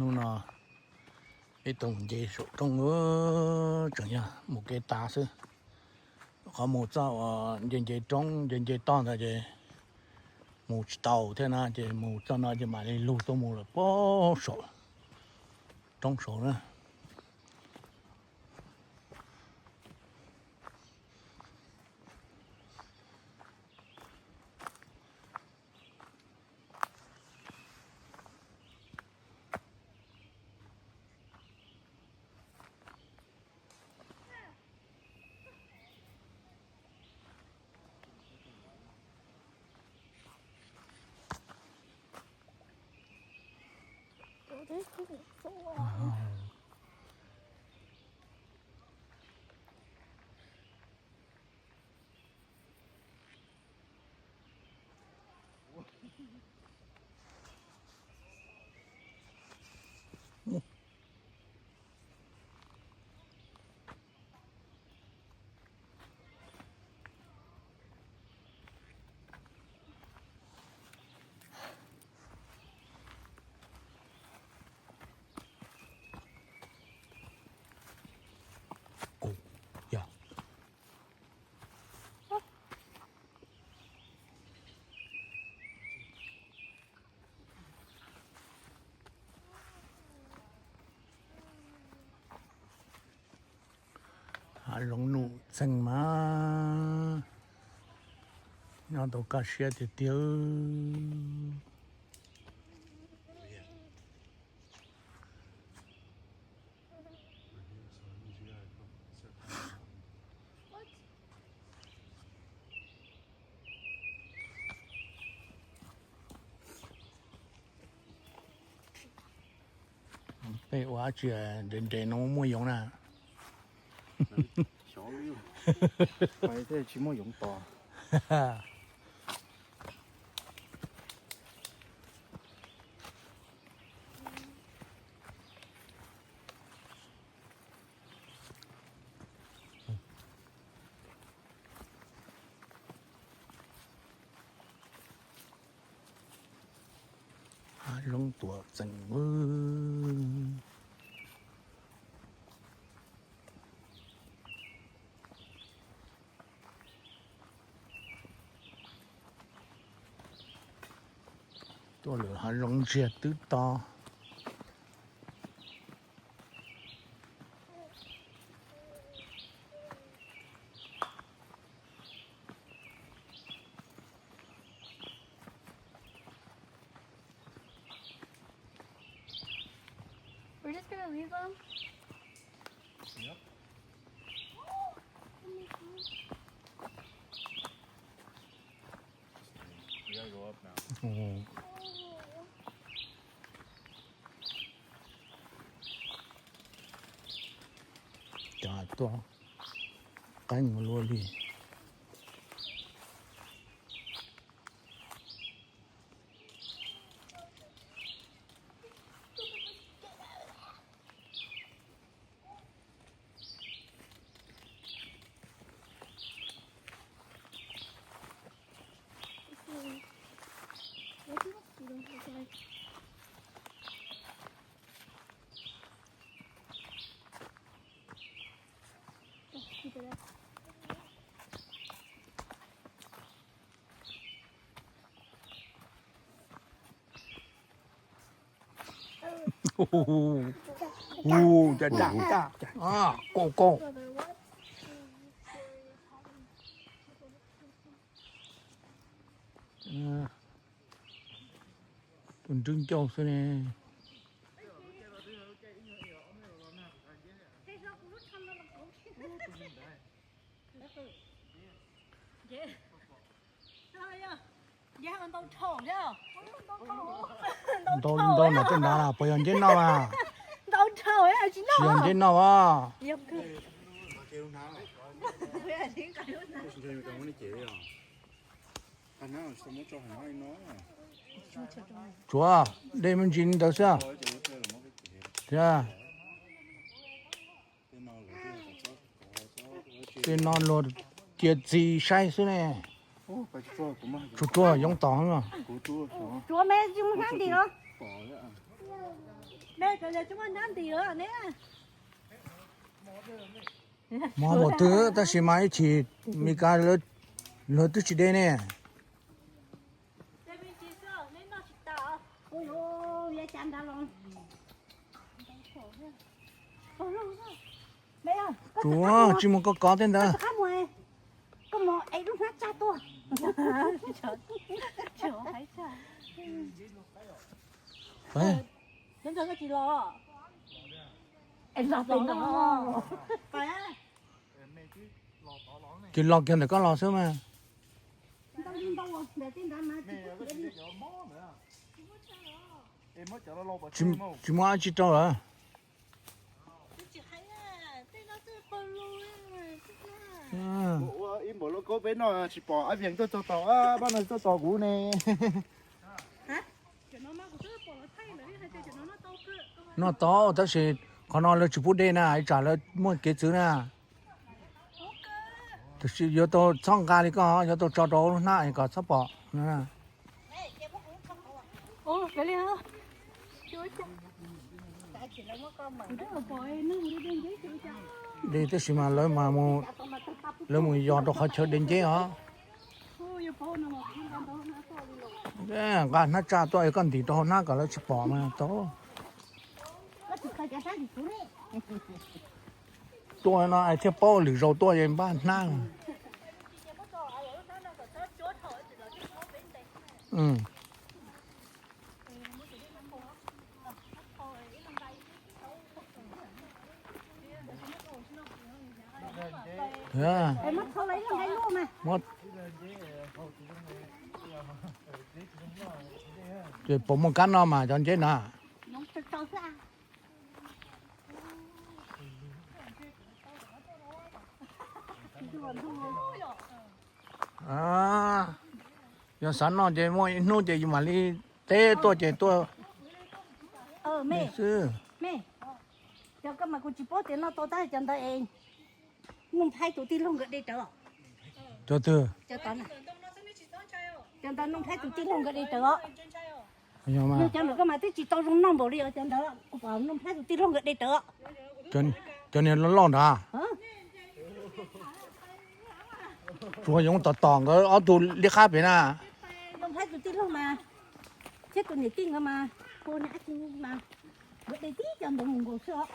Hnub no ib tug mus nce saum roob, tseem yog mus kev tav xwb. Qhov mus txoj uas nce nce roob nce nce toj ntawd ces mus tsis tau thiab na, ces mus txoj no ces mam li lug tuaj mus lawm pem saum roob saud na. Kuv yog hav zoov nuj txeeg mas nyob tau kaj siab tiag tiag. Peb ua dab tsi nres nres no muaj yoov na? Tsis muaj yoov tos. Hav zoov tuam txeem. Tuaj lawm hav zoov ntsiag twb to. We're just gonna leave them? Yep. We gotta go up now. Ov, cov tuaj qeeb ua luaj li. Ub, ub, caj caj caj, koj koj. Tus nrwb ncauj xwb ne. Ntau ntau no tej nrad las puas yog nceb noj mas? Tsis yog nceb noj as. Tsuav dej me ntsis li ntawd xwb. Thiab tej no luag cia txiv saib xwb ne. Tsuag tsuag yoov tos. Tsuav me ntsis mus hnab ntim los. Mov npaum twg tab sis mas ib chim Meskas lawv twb tsis de ne. Tsuav tsis mus kov kov tej ntawd. Ces los kiag ntawm koj los xwb mas. Tsis muaj dab tsi rau lawm. Ua ib npaum lub koob peb noj tsis pom ab vees tuaj txog tau, pab no tuaj txog kuv ne. Noj tau tab sis qhov no lawv tsis pub de na, ib tsam lawv muaj kev txwv na. Tab sis yuav tau txhob nqa li koj, yuav tau tso rau lub hnab es kom txhob pom. De tab sis mas lawv mas, lawv mus yos rau qhov chaw de nceb os. Nqa hnab tsaj tuaj es koj ntim rau hauv hnab kom lawv tsis pom mas tau. Tuaj no es thiaj paub lwm zaus tuaj es npaj hnab. Ces puas muaj kab noj mas cov nceb na. Yog xav noj ces muaj ib hnub ces yus mam li teb tuaj ces tuaj xwb. Cov koj mas kuv tsis paub tias noj tau tab cov ntawd es Nuj Nplhaib tus tij laug nkawd de rawv. Cov twg? Cov ntawd Nuj Nplhaib tus tij laug nkawd de rawv os. Yog cov ntawd koj mas twb tsis tau zoo noj npaum li os, cov ntawd kuv pom Nuj Nplhaib tus tij laug nkawd de rawv. Cov niag loj loj nrad. Tsuas yoov tom tom nkawd ob tug liab qab pem na. Nuj Nplhaib tus tij laug mas, thiab tus niam tij nkawd mas, hu niag ab tsi mas, nkawd de tib cov ntawd mus nkaus xwb os.